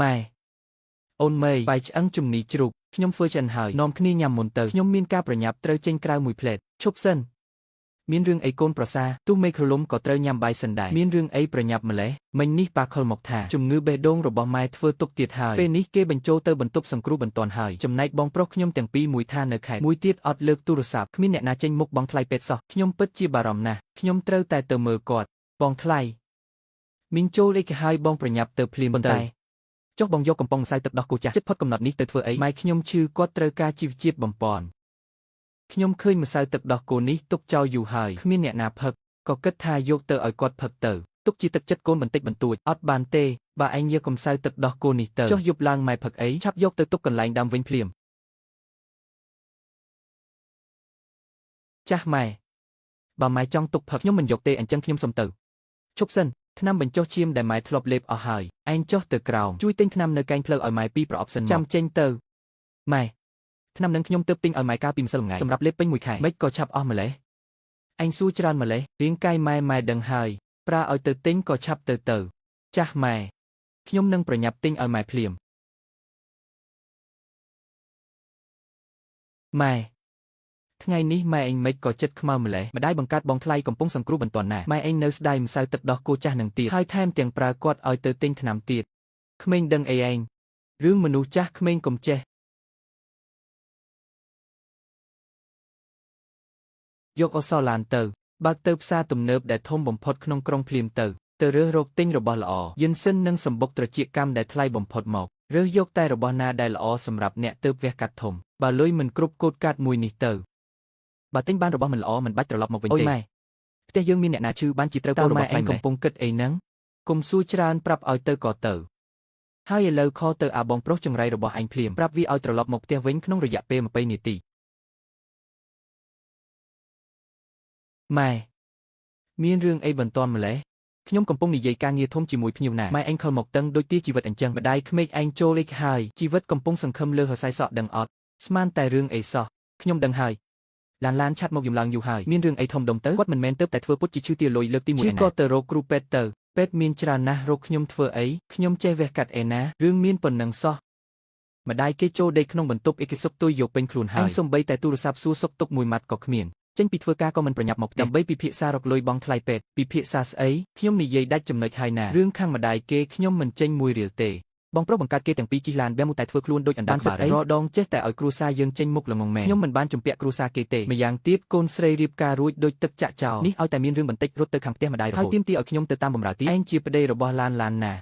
ម៉ែអូនមេបាយឆ្អឹងជំនីជ្រូកខ្ញុំធ្វើឆ្អិនហើយនាំគ្នាញ៉ាំមុនទៅខ្ញុំមានការប្រញាប់ត្រូវចេញក្រៅមួយភ្លែតឈប់សិនមានរឿងអីកូនប្រសាទោះមេឃរលំក៏ត្រូវញ៉ាំបាយសិនដែរមានរឿងអីប្រញាប់ម្លេះមិញនេះប៉ាខុលមកថាជំងឺបេះដូងរបស់ម៉ែធ្វើទុកទៀតហើយពេលនេះគេបញ្ចូលទៅបន្ទប់សង្គ្រោះបន្ទាន់ហើយចំណែកបងប្រុសខ្ញុំទាំងពីរមួយថានៅខេត្តមួយទៀតអត់លើកទូរស័ព្ទគ្មានអ្នកណាចេញមុខបងថ្លៃពេទ្យសោះខ្ញុំពិតជាបារម្ភណាស់ខ្ញុំត្រូវតែទៅមើលគាត់បងថ្លៃមីងចូលអីគេហើយបងប្រញាប់ទៅភ្លាមទៅចុះបងយកកំប៉ុងម្សៅទឹកដោះគោចាស់ចិត្តផុតកំណត់នេះទៅធ្វើអីម៉ែខ្ញុំឈឺគាត់ត្រូវការជីវជាតិបំពន់ខ្ញុំឃើញម្សៅទឹកដោះគោនេះទុកចោលយូរហើយគ្មានអ្នកណាផឹកក៏គិតថាយកទៅឲ្យគាត់ផឹកទៅទុកជាទឹកចិត្តកូនបន្តិចបន្តួចអត់បានទេបើឯងយកកម្សៅទឹកដោះគោនេះទៅចុះយប់ឡើងម៉ែផឹកអីឆាប់យកទៅទុកកន្លែងដើមវិញភ្លាមចាស់ម៉ែបើម៉ែចង់ទុកផឹកខ្ញុំមិនយកទេអញ្ចឹងខ្ញុំសុំទៅឈប់សិនថ្នាំបញ្ចុះឈាមដែលម៉ែធ្លាប់លេបអស់ហើយឯងចុះទៅក្រោមជួយទិញថ្នាំនៅកែងផ្លូវឲ្យម៉ែពីរប្រអប់សិនចាំចេញទៅម៉ែថ្នាំនឹងខ្ញុំទើបទិញឲ្យម៉ែកាលពីម្សិលថ្ងៃសម្រាប់លេបពេញមួយខែមិនក៏ឆាប់អស់ម្លេះឯងសួរច្រើនម្លេះរាងកាយម៉ែម៉ែដឹងហើយប្រើឲ្យទៅទិញក៏ឆាប់ទៅទៅចាស់ម៉ែខ្ញុំនឹងប្រញាប់ទិញឲ្យម៉ែភ្លាមម៉ែថ្ងៃនេះម៉ែឯងមិនក៏ចិត្តខ្មៅម្លេះម្ដាយបង្កើតបងថ្លៃកំពុងសង្គ្រោះបន្ទាន់ណាស់ម៉ែឯងនៅស្ដាយម្សៅទឹកដោះគោចាស់នឹងទៀតហើយថែមទាំងប្រើគាត់ឲ្យទៅទិញថ្នាំទៀតក្មេងដឹងអីឯងរឿងមនុស្សចាស់ក្មេងកុំចេះយកអូសឡានទៅបើកទៅផ្សារទំនើបដែលធំបំផុតក្នុងក្រុងភ្លាមទៅទៅរើសរកទិញរបស់ល្អយិនសិននិងសម្បុកត្រចៀកកម្មដែលថ្លៃបំផុតមករើសយកតែរបស់ណាដែលល្អសម្រាប់អ្នកទើបវះកាត់ធំបើលុយមិនគ្រប់កូដកាតមួយនេះទៅបើទិញបានរបស់មិនល្អមិនបាច់ត្រឡប់មកវិញទេអូយម៉ែផ្ទះយើងមានអ្នកណាឈឺបានជាត្រូវពោលរបស់ថ្លៃកំពុងគិតអីហ្នឹងកុំសួរច្រើនប្រាប់ឲ្យទៅក៏ទៅហើយឥឡូវខទៅអាបងប្រុសចង្រៃរបស់ឯងភ្លាមប្រាប់វាឲ្យត្រឡប់មកផ្ទះវិញក្នុងរយៈពេល20នាទីម៉ែមានរឿងអីបន្ទាន់ម្លេះខ្ញុំកំពុងនិយាយការងារធំជាមួយភ្ញៀវណាម៉ែឯងខលមកតឹងដូចទាជីវិតអញ្ចឹងម្ដាយក្មេកឯងចូលលេខហើយជីវិតកំពុងសង្ឃឹមលើហសៃសក់ដឹងអត់ស្មានតែរឿងអីសោះខ្ញុំដឹងហើយឡានឆាត់មកយំឡើងយូរហើយមានរឿងអីធំដុំទៅគាត់មិនមែនទៅតែធ្វើពុតជាឈឺទាលុយលើកទី1ឯណាក៏ទៅរកគ្រូពេទ្យទៅពេទ្យមានច្រើនណាស់រកខ្ញុំធ្វើអីខ្ញុំចេះវះកាត់ឯណារឿងមានប៉ុណ្ណឹងសោះម្ដាយគេចូលដេកក្នុងបន្ទប់អេកសុកទុយយកពេញខ្លួនហើយសំបីតែទូរស័ព្ទសួរសុខទុក្ខមួយម៉ាត់ក៏គ្មានចេញពីធ្វើការក៏មិនប្រញាប់មកផ្ទះដើម្បីពិភាក្សារកលុយបងថ្លៃពេទ្យពិភាក្សាស្អីខ្ញុំនិយាយដាច់ចំណុចហើយណារឿងខាងម្ដាយគេខ្ញុំមិនចេញមួយរៀលទេបងប្រុសបង្កើតគេទាំងពីរជិះឡានបែមកតែធ្វើខ្លួនដូចអណ្ដើកបាររដងចេះតែឲ្យគ្រួសារយើងចេញមុខល្ងងមែនខ្ញុំមិនបានជំពាក់គ្រួសារគេទេម្យ៉ាងទៀតកូនស្រីរៀបការរួចដូចទឹកចាក់ចោលនេះឲ្យតែមានរឿងបន្តិចរត់ទៅខាងផ្ទះម្ដាយរហូតហើយទាមទារឲ្យខ្ញុំទៅតាមបម្រើទៀតឯងជាប្តីរបស់ឡានណា